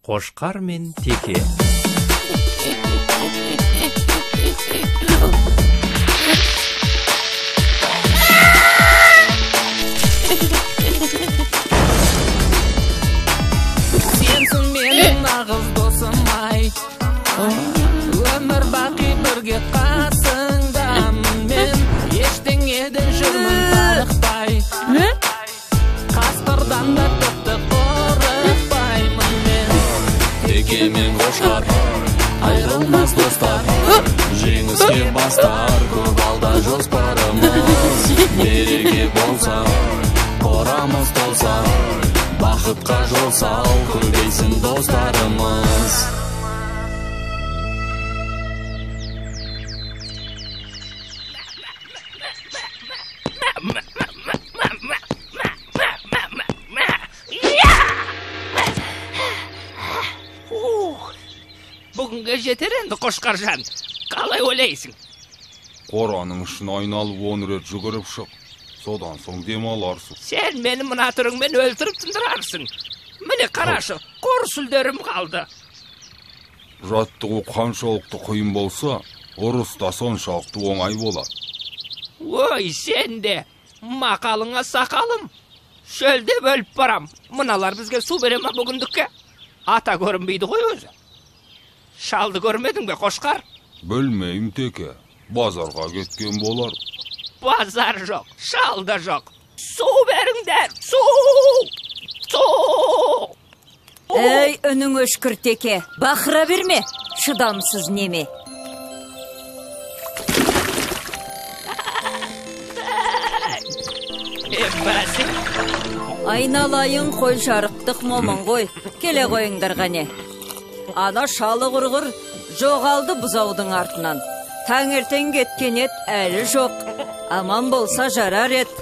Қошқар мен теке. Сенсің менің нағыз досым ай, өмір бақи бірге қасыңдамын мен, ештеңеден жүрмін тарықпай, қасқырдан да тіпті қорықпаймын мен. Теке мен қошқар айырылмас достар, жеңіске бастар көп алда жоспарымыз. Береке болса қорамыз толса, бақытқа жол сал, көбейсін достарымыз. Бүгінге жетер енді, Қошқаржан. Қалай ойлайсың? Қораның ішін айналып 10 рет жүгіріп шық. Содан соң демаларсың. Сен мені мына түріңмен өлтіріп тындырарсың. Міне қарашы, қор сүлдерім қалды. Жаттығу қаншалықты қиын болса, ұрыс та соншалықты оңай болады. Ой, сен де, мақалыңа сақалым. Шөлдеп өліп барам. Мыналар бізге су бере ма бүгіндікке? Ата көрінбейді ғой өзі. Шалды көрмедің бе, Қошқар? Білмеймін, теке. Базарға кеткен болар. Базар жоқ, шал да жоқ. Су беріңдер, су! Су! Ей, үнің өшкір, теке. Бақыра берме, шыдамсыз неме. Айналайын қой жарықтық момын ғой. Келе қойыңдар қане. Ана шалы құрғыр жоғалды бұзаудың артынан. Таңертең кеткен ет әлі жоқ. Аман болса жарар ет.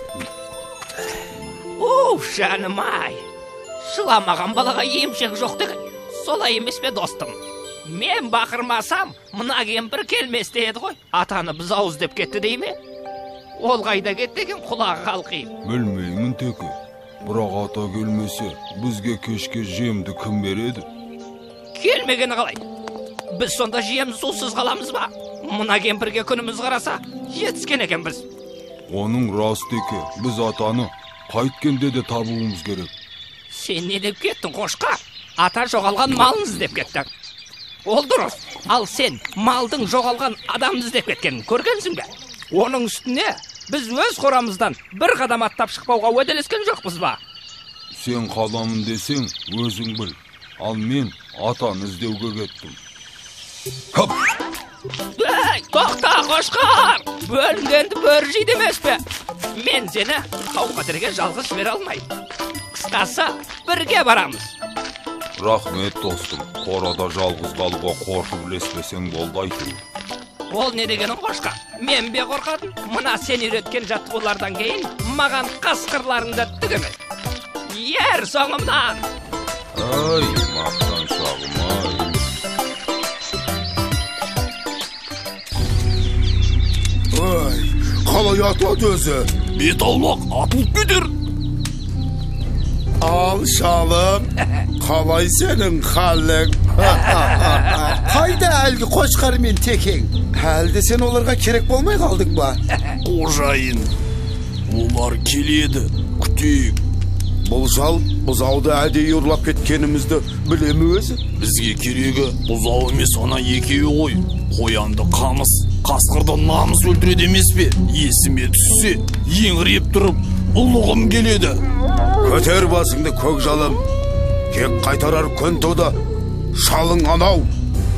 Уф, жаным ай. Жыламаған балаға емшек жоқ деген. Солай емес пе, достым? Мен бақырмасам, мына кемпір келмес еді ғой. Атаны бұзау іздеп кетті дей ме? Ол қайда кетті екен, құлағы қалқиып. Білмеймін, теке. Бірақ ата келмесе, бізге кешке жемді кім береді? Келмегені қалай? Біз сонда жем сусыз қаламыз ба? Мына кемпірге күніміз қараса, жетіскен екенбіз. Оның рас, теке. Біз атаны қайткенде де табуымыз керек. Сен не деп кеттің, Қошқар? Ата жоғалған малын іздеп кетті. Ол дұрыс. Ал сен малдың жоғалған адамын іздеп кеткенін көргенсің бе? Оның үстіне біз өз қорамыздан бір қадам аттап шықпауға уәделескен жоқпыз ба? Сен қаламын десең, өзің біл. Ал мен атаны іздеуге кеттім. Хоп! Ей, тоқта, Қошқар! Бөлінгенді бөрі жейді емес пе? Мен сені қауіп-қатерге жалғыз жібере алмаймын. Қысқасы, бірге барамыз. Рахмет, достым. Қорада жалғыз қалуға қорқып ілеспесең болды әйтеуір. Ол не дегенің, Қошқар? Мен бе қорқатын? Мына сен үйреткен жаттығулардан кейін маған қасқырларың да түк емес. Ер соңымнан! Ай, мақтаншағым ай. Ай, қалай атады өзі? Бет аулақ, атылып кетер. Ал, шалым, қалай сенің халің? Қайда әлгі Қошқар мен текең? Әлде сен оларға керек болмай қалдың ба? Қожайын, олар келеді, күтейік. Бұл шал бұзауды әдейі ұрлап кеткенімізді біле ме өзі? Бізге керегі бұзау емес, ана екеуі ғой. Қоянды қамыс, қасқырды намыс өлтіреді емес пе? Есіме түссе, еңіреп тұрып, ұлығым келеді. Көтер басыңды, көк жалым. Кек қайтарар күн туды. Шалың анау,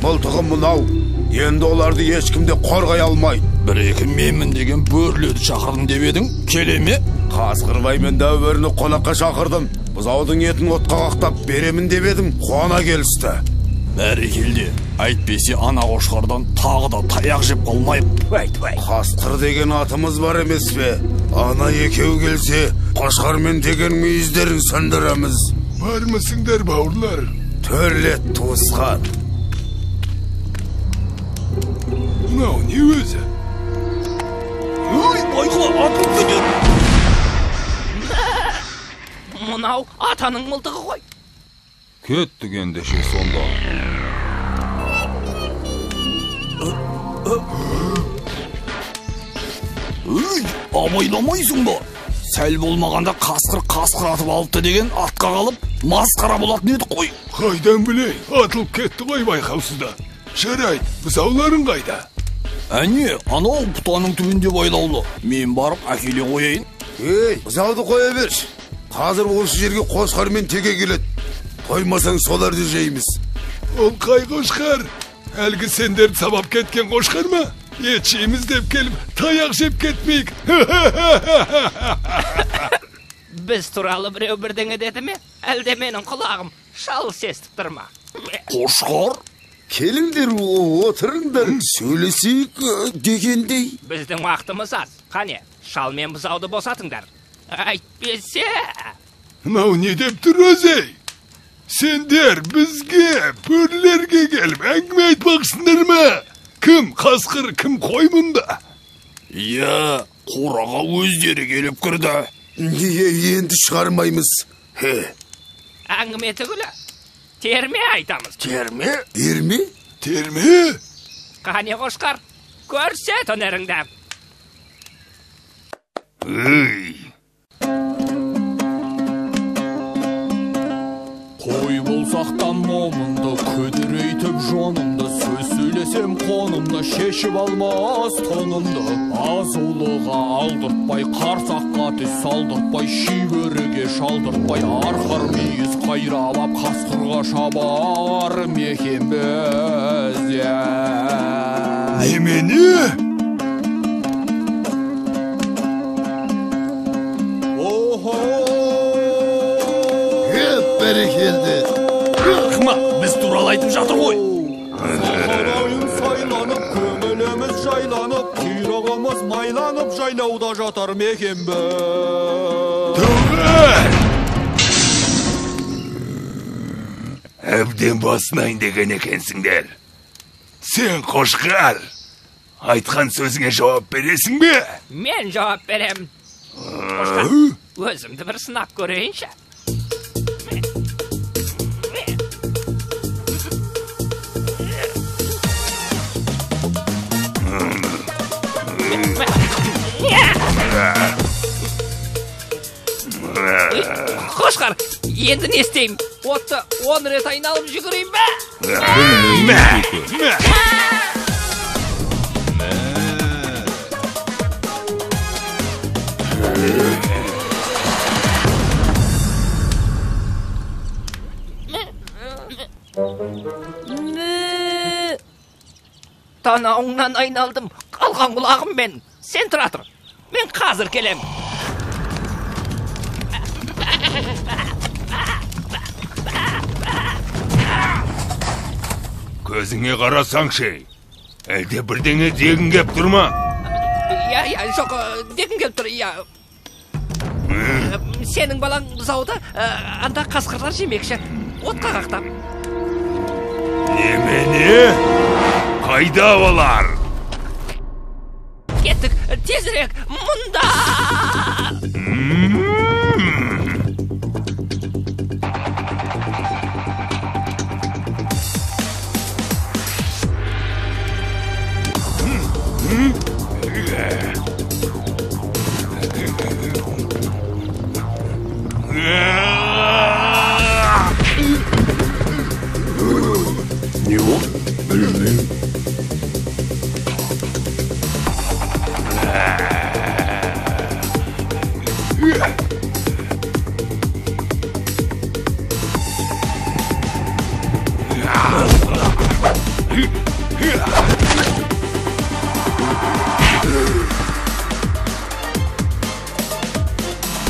мылтығы мынау. Енді оларды ешкім де қорғай алмайды. Бір-екі менмін деген бөрілерді шақырдым деп едің, келе ме? Қасқырбай мен дәу бөріні қонаққа шақырдым. Бұзаудың етін отқа қақтап беремін деп едім, қуана келісті. Бәрекелде, әйтпесе ана қошқардан тағы да таяқ жеп қалмайық. Қасқыр деген атымыз бар емес пе? Ана екеу келсе, Қошқар мен текенің мүйіздерін сындырамыз. Бармысыңдар, бауырлар? Төрлет, туысқан. Мынау не өзі? Ой, байқа, атылып кетер. Мынау атаның мылтығы ғой. Кеттік ендеше сонда. Өй, абайламайсың ба? Сәл болмағанда қасқыр қасқыр атып алыпты деген атқа қалып, масқара болатын едік қой. Қайдан білейін, атылып кетті ғой байқаусызда. Жарайды, бұзауларың қайда? Әне, анау бұтаның түбінде байлаулы. Мен барып әкеле қояйын. Ей, бұзауды қоя берші. Қазір осы жерге қошқар мен теке келеді. Қоймасаң соларды жейміз. Ол қай қошқар? Әлгі сендерді сабап кеткен қошқар ма? Ет жейміз деп келіп, таяқ жеп кетмейік. Біз туралы біреу бірдеңе деді ме? Әлде менің құлағым шалыс естіп тұр ма? Қошқар? Келіңдер, отырыңдар, сөйлесейік дегендей. Біздің уақытымыз аз. Қане, шал мен бұзауды босатыңдар. Әйтпесе... Мынау не деп тұр өзі? Сендер бізге, бөрілерге келіп әңгіме айтпақсыңдар ма? Кім қасқыр, кім қой мұнда? Иә, қораға өздері келіп кірді. Неге енді шығармаймыз? Әңгіме түгілі, терме айтамыз. Терме? Терме? Терме? Қане қошқар, көрсет өнеріңді. Үй! Қой болсақтан момынды, күдірейтіп жонымды, сөз сөйлесем қонымды, шешіп алмас тонымды. Азулыға алдыртпай, қарсаққа тіс салдыртпай, шибөріге шалдыртпай, арқар мүйіз қайрап ап, қасқырға шабар мекенбіз. Немене? Охо! Бәрекелді. Рахмат, біз туралы айтып жатыр ғой. Сахарайым сайланып, көңіліміз жайланып, құйрығымыз майланып, жайлауда жатар мекенбіз. Төбе! Әбден басынайын деген екенсіңдер. Сен қошқар, айтқан сөзіңе жауап бересің бе? Мен жауап берем. Қошқар, өзімді бір сынап көрейінші. Қошқар, енді не істеймін? Отты 10 рет айналып жүгірейін бе? Танауыңнан айналдым, қалған құлағым мен. Сен тұра тұр, мен қазір келем. Көзіңе қарасаңшы, әлде бірдеңе дегің кеп тұр ма? Иә, иә, жоқ, дегім келіп тұр, иә. Сенің балаң бұзауды анда қасқырлар жемекші, отқа қақтап. Немене? Қайда олар? Кеттік, тезірек, мұнда! Не болды? Білмеймін.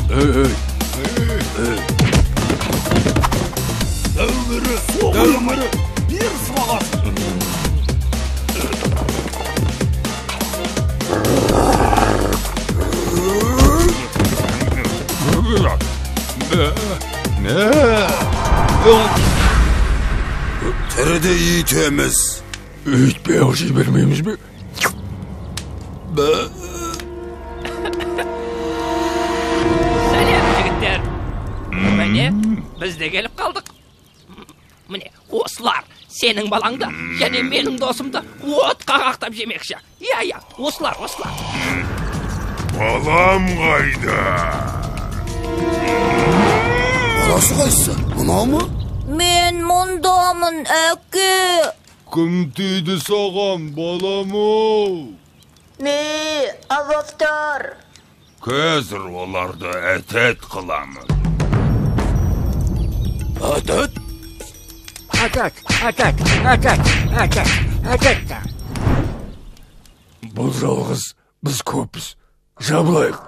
Эй, эй. Дәумірі, дәумірі, бер сыбағасын. Тіріде үйтеміз. Үйтпей ақ жібермейміз бе? Сәлем, жігіттер. Міне, біз де келіп қалдық. Сенің балаңды және менің досымды отқа қақтап жемекші. Иә, иә, осылар, осылар. Балам қайда? Баласы қайсысы? Мынау ма? Мен мұндамын, әке. Кім тиді саған, балам-ау? Ме, авақтар. Қазір оларды әтәт қыламын. Әтәт? Әтәт, әтәт, әтәт, әтәт, әтәт. Бұл жалғыз, біз көппіз. Жабылайық.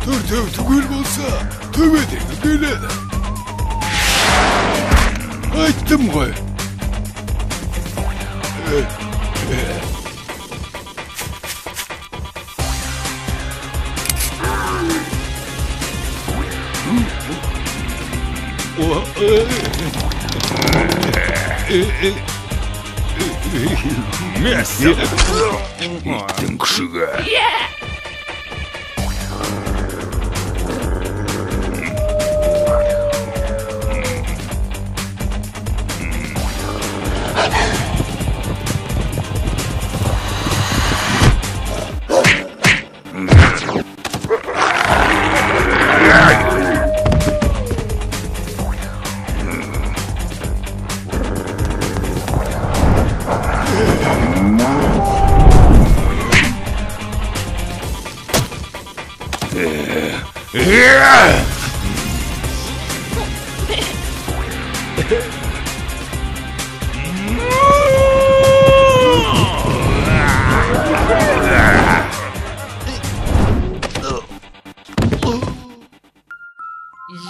Төртеу түгел болса, төбедегі келеді. Айттым ғой. Иттің күшігі.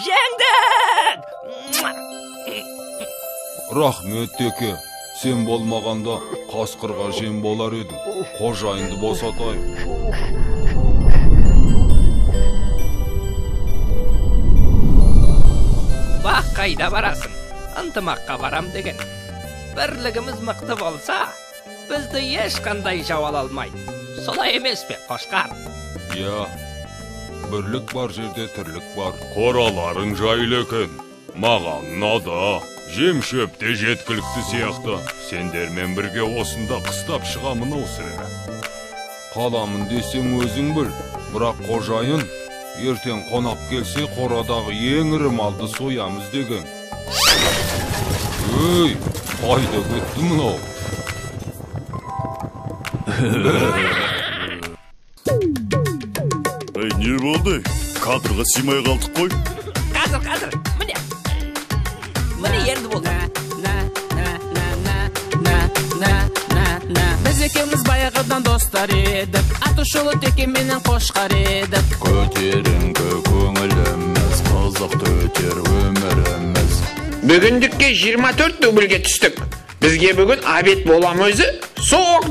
Жеңдік! Рахмет, теке. Сен болмағанда қасқырға жем болар едім. Қожайынды босатайық. Бақ қайда барасың? Ынтымаққа барам деген. Бірлігіміз мықты болса, бізді ешқандай жау ала алмайды. Солай емес пе, қошқар? Иә, бірлік бар жерде тірлік бар. Қораларың жайлы екен. Маған ұнады. Жем шөп те жеткілікті сияқты. Сендермен бірге осында қыстап шығамын ау сірә. Қаламын десең өзің біл. Бірақ қожайын ертең қонақ келсе қорадағы ең ірі малды соямыз деген. Өй, қайда кетті мынау? Ей, не болды? Кадрға сыймай қалдық қой. Қазір, қазір, міне. Міне енді болды. Біз екеуміз баяғыдан достар едік. Аты шулы теке менен қошқар едік. Көтеріңкі көңіліміз, қызықты өтер өміріміз. Бүгіндікке 24 дубльге түстік. Бізге бүгін обед бола ма өзі? Соқ.